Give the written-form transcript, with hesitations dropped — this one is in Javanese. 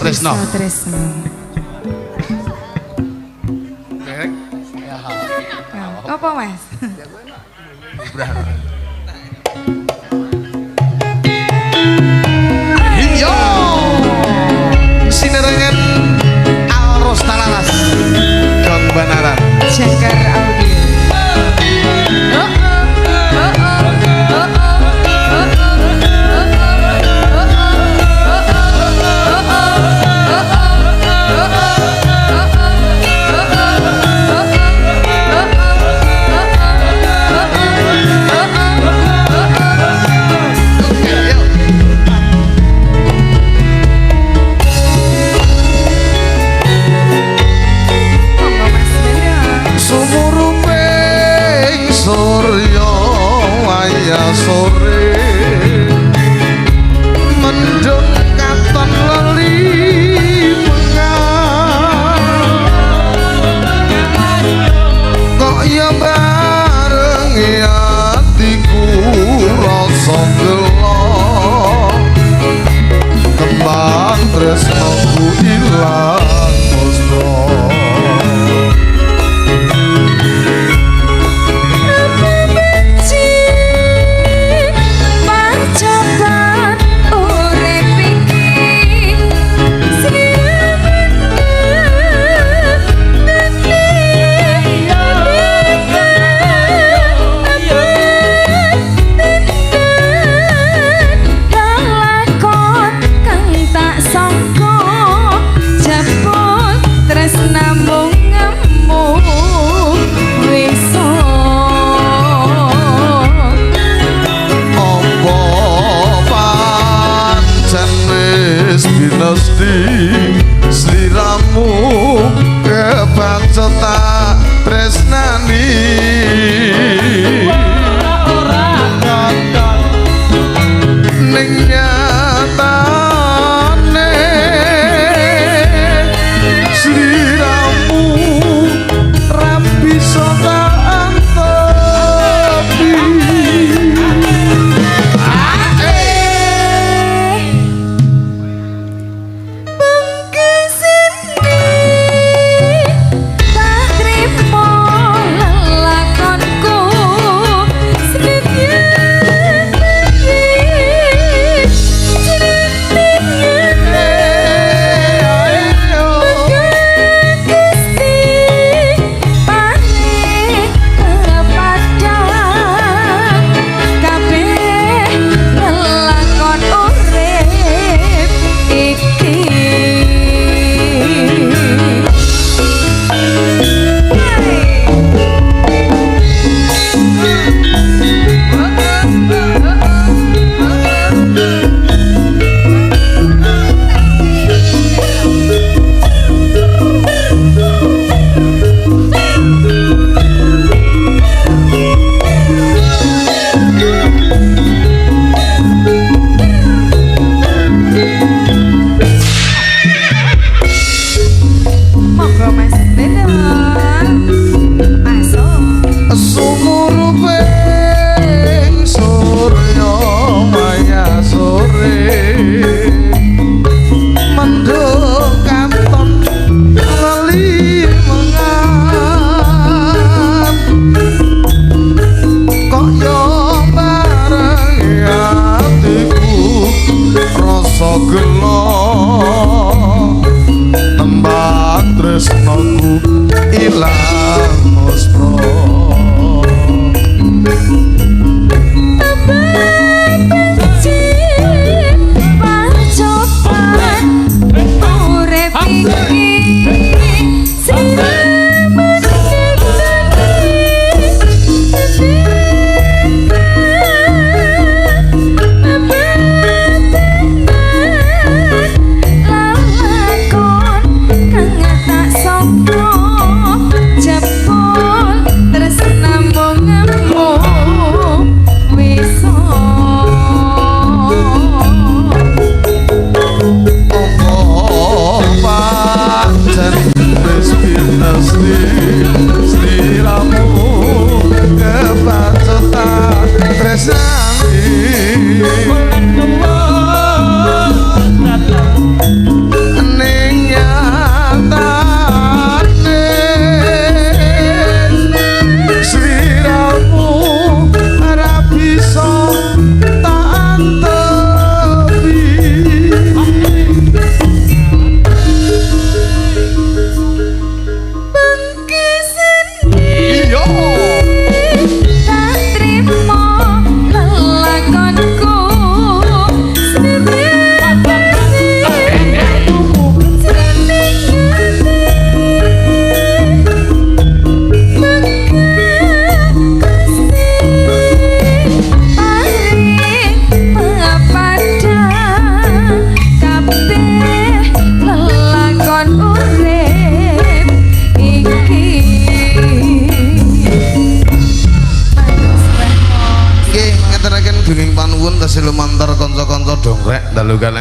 Tresno. Tresno. Ya. Apa, Mas? Yo. Sinerengan Alros Talalas. Gong Banaran. Jangkar Audio. Oh, oh, oh, oh, oh, oh, oh. Mas Mendra. Sumuruping surya waya sore mendung katon leli mengan kok ya bareng atiku rasa gelo kembang tresnoku ilang musna. Pacoban urip iki lakon kang tak sangka jebul tresnamu ngemu wis. Apa pancen wis binesti sliramu kebacut tak tresnani ning nyatane sliramu ra bisa tak antepi. Bengkesini tak trimo lelakon. Sebentar kanca-kanca dongkrek dalu.